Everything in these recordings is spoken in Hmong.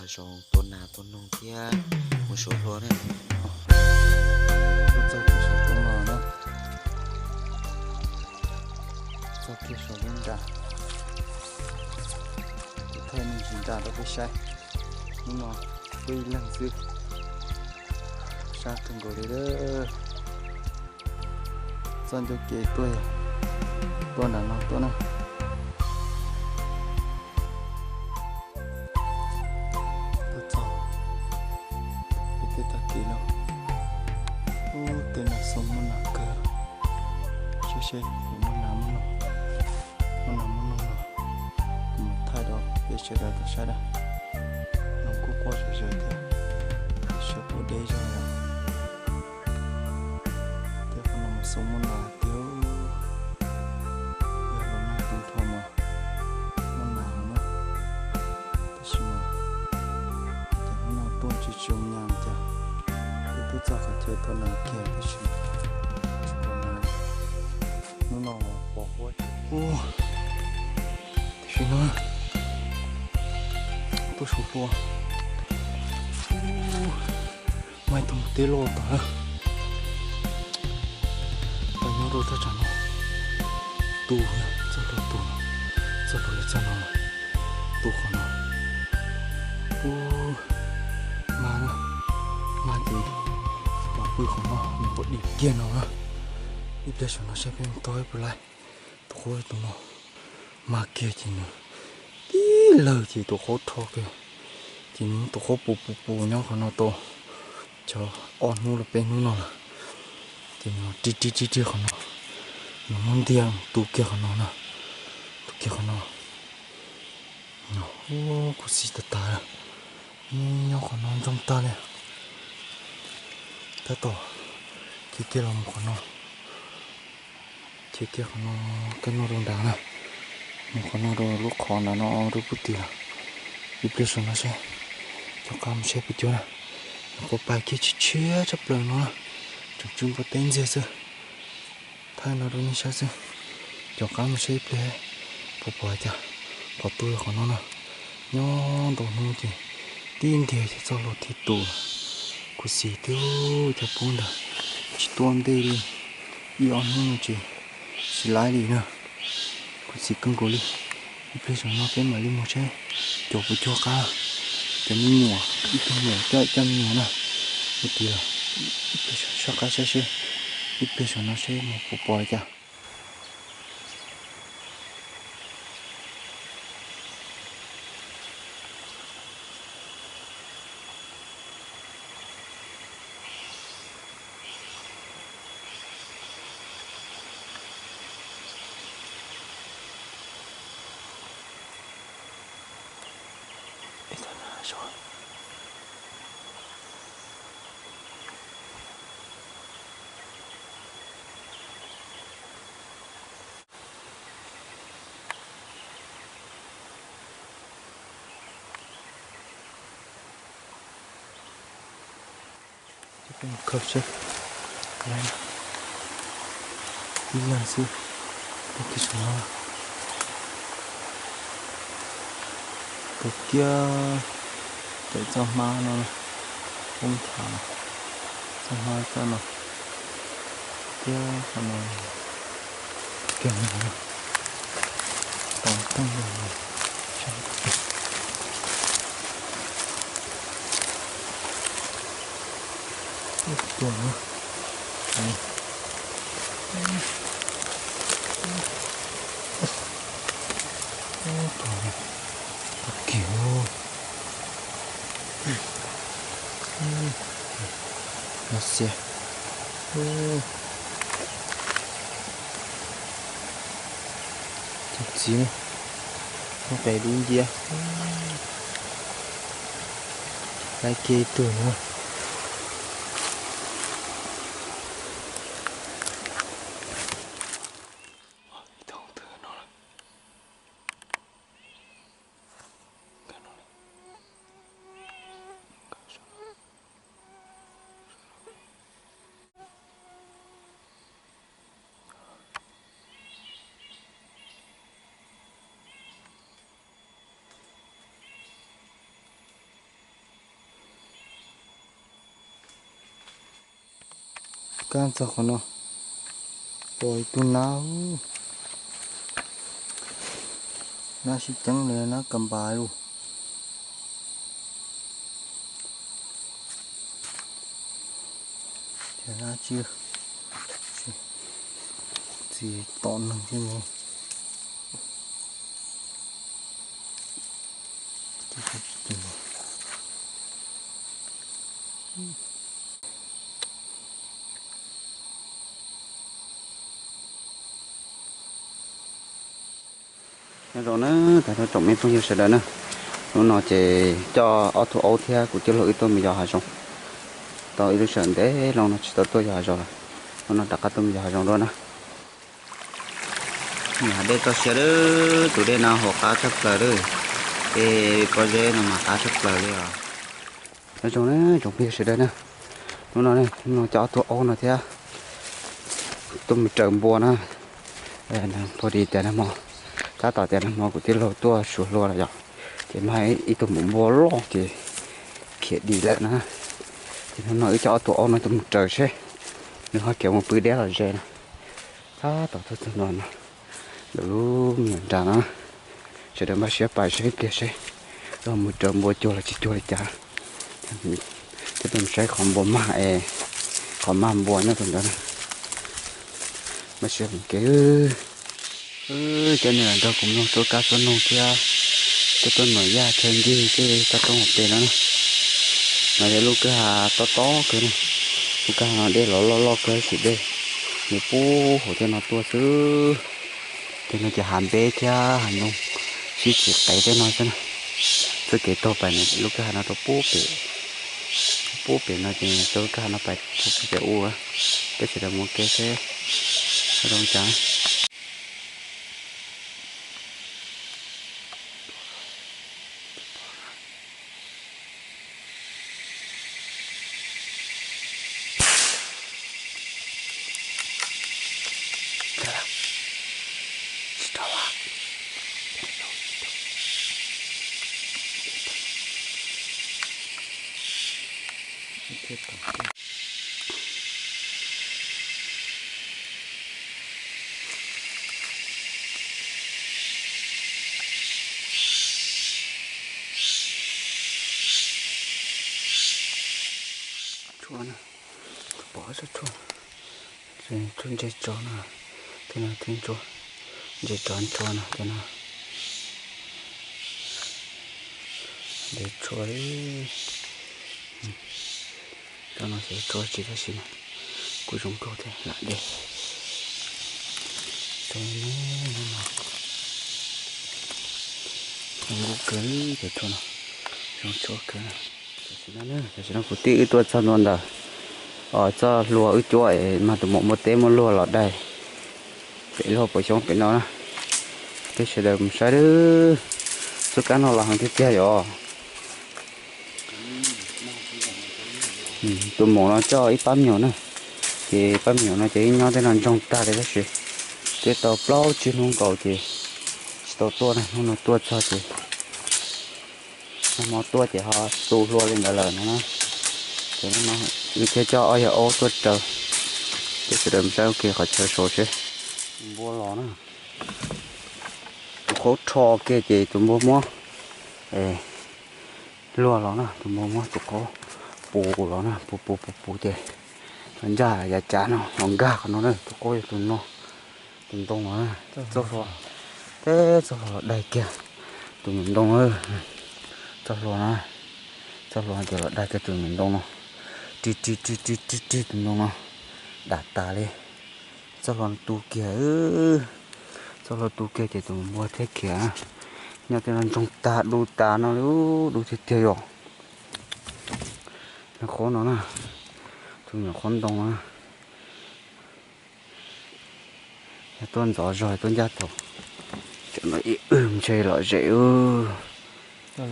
Saum tua nas tua noog thiab mus saum hlua na. Tuaj txog kiag saum roob no na. Txog kiag saum lub nra. Kuv thaij me ntsis nra rau peb saib. Hnub no tuaj ib leeg xwb. Sab kawg nkaus li lawm. Txoj ncauj kev tuaj, tuaj nram no tuaj na. Tuaj txog pem tej tag kis no. Ub, tej no xoo muaj nas kawg. Saib seb puas muaj nas muaj noog, muaj nas muaj noog no kuv mam thaij rau peb sawv daws tau saib na. Noog kuj quaj zom zaws thiab, sawv puv deb zog lawm. Tej qhov no mas xoo muaj nas tiag, yog los nag tu nrho mas muaj nas na. Tab sis mas ces hnub no tuaj tsis tsis zoo nyas cas, wb twb txog qhov chaw tua nas kiag tab sis tsis pom nas. Hnub no pos huab. Ub, tam sim no tuaj saum hlua. Ub, mas ib tug teb loj tas lawm. Pab nyob rau thaj tsam no, tu, txoj hlua tu, txoj hlua li txoj no, tu qhov no. Ub, mas na, mas ces los pw qhov no, nws qhuav dim kiag no na. Ib pliag saum no saib peb mus tau ib puas laib. Tus qhaub tus no mas kiag ces nws tib lawg ces tus qhaub rho kiag, ces nws muab tus qhaub pus pus pus nyob qhov no tau cov ob hnub los peb hnub no lawm. Ces nws rig rig rig rig qhov no, nws muab ntiag tu kiag qhov no na, tu kiag qhov no. Ub, khuv xim tag tag, nyob qhov no ntsoog tag li. Tab tom khiav kiag los mus qhov no, khiav kiag qhov no, kab noj rau nrad na, mus qhov no rau lub qhov nrad no rau pub tim lawm. Ib pliag saum no seb, cov qab mus saib puas cuag na. Nws quav pais kiag tshiab tshiab tshaj plaws no na, tseem tsw npua teb ntxiag xwb. Thaij no rau nej saib xwb, cov qab mus saib ib pliag puas pom cas. Qhov tu yog qhov no na, nyob ntau hnub ces tib ntiag ces txoj hlua thiaj tu. Khuv xim tiag, cov pub ntawd tsis tuaj ntej li ib ob hnub no ces tsis laib li na. Khuv xim kawg nkaus li. Ib pliag saum no peb mam li mus saib cov puas cuag qab, cov me nyuam, ib tug nyuam coj coj me nyuam na. Mus tim lawm, ib pliag soj qab saib seb, ib pliag saum no seb mus puas pom li cas. Khaws seb, ib leeg xwb, tus kiag saum no, tus kiag pem txoj hmab no, poob thav, txoj hmab txoj no, kiag qhov no, kiag no, tau tooj li. Ib tuag na. Ib tuag na. Tau kiag. No xiab. Txiv, muab qe dub ncia. Laiv kiag ib tug no. Kab txog qhov no, pom ib tug nab, nab sib ceeb li, nab kas npas lug. Ces nab tsis txi tom neeg thiab ne. Nyob zoo na, tag nrho tsoom me phooj ywg sawv daws na, hnub no ces coj ob tug aub thiab kuv tij laug wb tuaj mus yos hav zoov. Tau ib lub sij hawm ntev loo no tsis tau tuaj yos hav zoov lawm, hnub no rov qab tuaj mus yos hav zoov dua na. Nws hav dej txoj sia lawm, tus dej no hauv qab tshaj plaws lawm, tej pob zeb no mas qab tshaj plaws li os. Nyob zoo na tsoom phooj ywg sawv daws na, hnub no, hnub no coj ob tug aub no thiab tuaj mus raws npua na. Pog di tias nag hmo, tab tom tias nag hmo kuv tij laug tuaj suav hlua los yog ces mag ib tug npua loj ces khiav dim lawm na. Ces hnub no wb coj ob tug aub no tuaj mus raws seb nws ho khiav mus pw deb los ze na. Tab tom tuaj txog ntua no, ntawm lub me nyuam nram no, sawv daws npaj siab pais seb ib pliag seb wb mus raws npua cuag los tsis cuag li cas. Thiab tuaj mus saib qhov npua mag es, qhov mag npua nyob rau ntawd na. Npaj siab mus kev. Cov niag nrog kuv mloog txoj kab txoj noog thiab cov tuaj nram yaj chaw ncig tej toj roob hauv pes no na. No yog lub kwj ha tob tob kawg na. Lub kwj ha no dej los loj loj kawg tab sis dej nws pub hauv tej no tuaj xwb. Tej no ces hav npeb thiab hav ntoo sib txim qev tej no xwb na. Txoj kev taug pais lub kwj ha no rau pub pem, pub pem no ces rau lub kwj ha no pais rau pub pem ub. Peb sawv daws mus kev seb zoo cas. Tshuaj na, pom tshuaj, tshuaj ntse tsov no, tej no thiab ntsuag, ntse tsov ntsuag no tej no. Dej tshuaj li, cov no xyov tshuaj tsi tab sis kuj zoo nkauj thiab lam dej. Zoo nkauj kawg li cov tshuaj no, zoo tshuaj kawg. Tam sim no kuv tij wb tuaj txog ntua ntawm txoj hlua wb cuab es mag tus maum npua teb muab luag los daig pem luag pem xyoob pem no na. Peb sawv daws mus saib, txoj kab no los heev tiag tiag yom. Tus maum no coj ib pab me nyuam na, ces pab me nyuam no ces ib nyob tej no ntsoog tag li tab sis twb tau plaub tsib hnub nkaus ces tsis tau tuaj na, hnub no tuaj txog ces nag hmo tuaj ces ho tu hlua li ntawd lawm no na. Ces hnub no wb thiaj coj ob yawg aub tuaj raws, peb sawv daws mus saib ua ke qhov chaw saud seb. Npua los na, tus qhaub rho kiag ces tus npua muab luag los na, tus npua muab tus qhaub pus los na, pus pus pus pus ces ncaj yav cav no los nkag qhov no na, tus qhaub yog tus no, tus ntoo no na, txoj hlua, teb txoj hlua los daig kiag tus me ntoo na, txoj hlua na, txoj hlua ces los daig kiag tus me ntoo no, rig rig rig rig rig rig tus ntoo no, dam tas li. Txoj hlua tu kiag, txoj hlua tu kiag ces tus npua thiaj khiav. Nyob tej no ntsoog tag du tas no li, du tiag tiag yom. Nws qhaub no na, tus nyuam qhaub ntoo na, yog tuaj ntxov zog tuaj ncaj thaum, cov no ib wb ntshe lom zem. Daws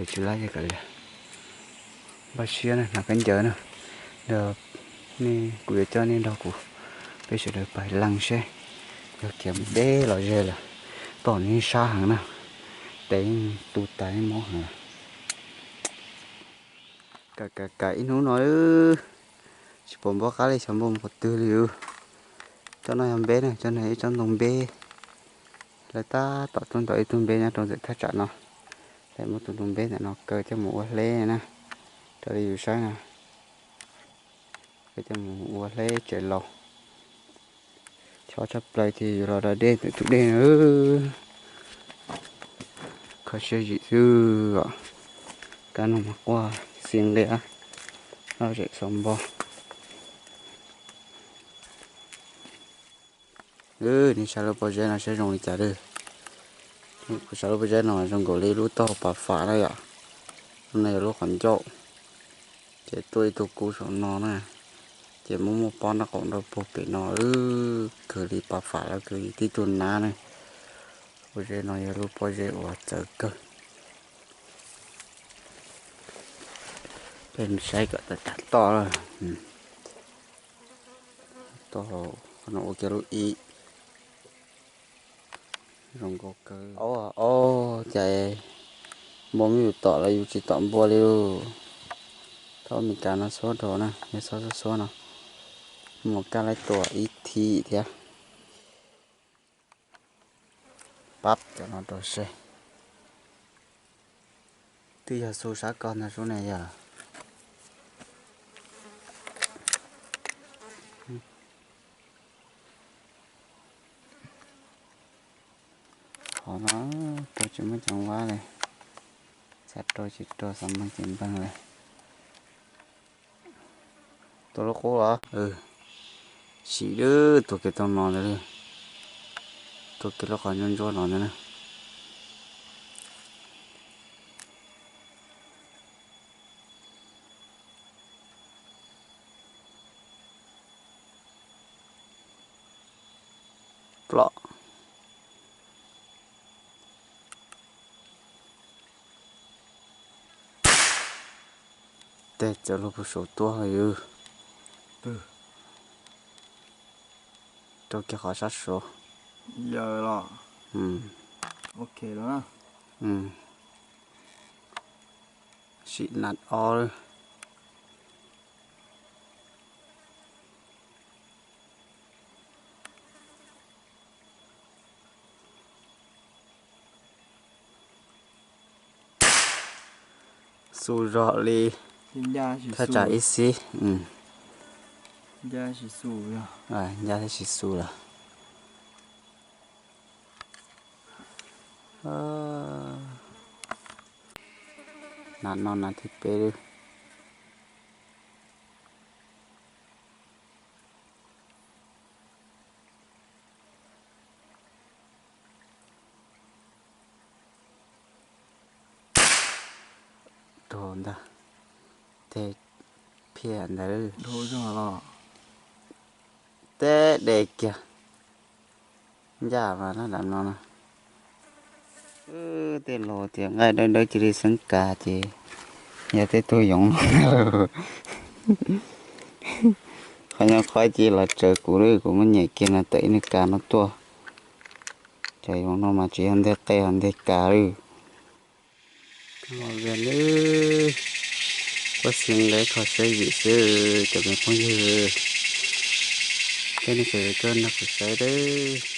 tsis laib, npaj siab na, hnav khaub ncaws na, nrog nej, kuv yuav coj nej nrog kuv, peb sawv daws pais lees seb yog khiav mus deb los ze lawm. Tom no yeej sab heev na, tes tu tas yeej mob heev. Kam kam kam ib hnub no, tsis pom npua qab li, xyov npua mus qhov twg li. Tsob no yog npeb na, tsob no ib tsob ntoo npeb. Lawv tab tom tuaj ntaus ib tug npeb nyob rau ntawm thaj tsam no. Lawv muab tus ntoo npeb ntawm no kaw coj mus ua hleb na, raws li yus saib na. Kaw coj mus ua hleb tsev laus. Chob tshaj plaws ces yus los da dej ntawm tus dej na. Kho siab zim xwb os. Kab no mas quaj xiv nqia, loj zem xaus npo. Nej saib lub pob zeb no saib zoo li cas lawm. Kuv saib lub pob zeb no zoo nkaus li lub taub hau pas fam na yom. Lub no yog lub qhov ncauj, ces tuaj ib tug kub saum no na, ces muaj muaj pob nraub qaum nrau puag pem no, kawg li pas fam los kawg li tib tug nab na. Pob zeb no yog lub pob zeb uas txawv kawg. Peb mus saib kom tau tas toj. Toj no ua kiag lub ib. Zoo nkauj kawg. Ob, cas npua muab yus tom los yus tsis tom npua li lauj. Thaub Amelikas no xuab dhau na, yog xob xuab xuab no, mus kaj laib tua ib thim thiab. Pab cov no rau seb. Twb yog xu sab ko ntag sub ne yog. Qhov no rau tsis muaj cov vab li, xav rau tsis rau xav npeeg tsis npeeg li. Tua lub qub los? Sim lawm, tua kiag tau no ntag, tua kiag lub qhov ntsuab ntsuab no ntag na. Plom. Tej txawm luag puag saum tuaj yws. Rau kiag qhov sab saud. Yawm los. Sim nas o lawm. Xu zog li thaj tsam ib xib. Ncaj thiab tsis xu lawm. Nas no nas thib peb lawm. Rau ntag, tej phiaj ntawd. Tej de kiag, ncaj mas lab dam no na. Tej laus tias nqaij dawb dawb cia li xeeb kas ces yog tej tug yoov no. Qhov nyob qhov cia los tsaws kuv lawm, kuv muab nyem kiag no tawm ib nws kas no tuaj. Cov yoov no mas tsis yog nteg qe ho nteg kas lawm. Kuv xeev lawv kho siab yim xwb cov me phooj ywg, peb nej sawv daws tuaj nrog kuv saib lawm.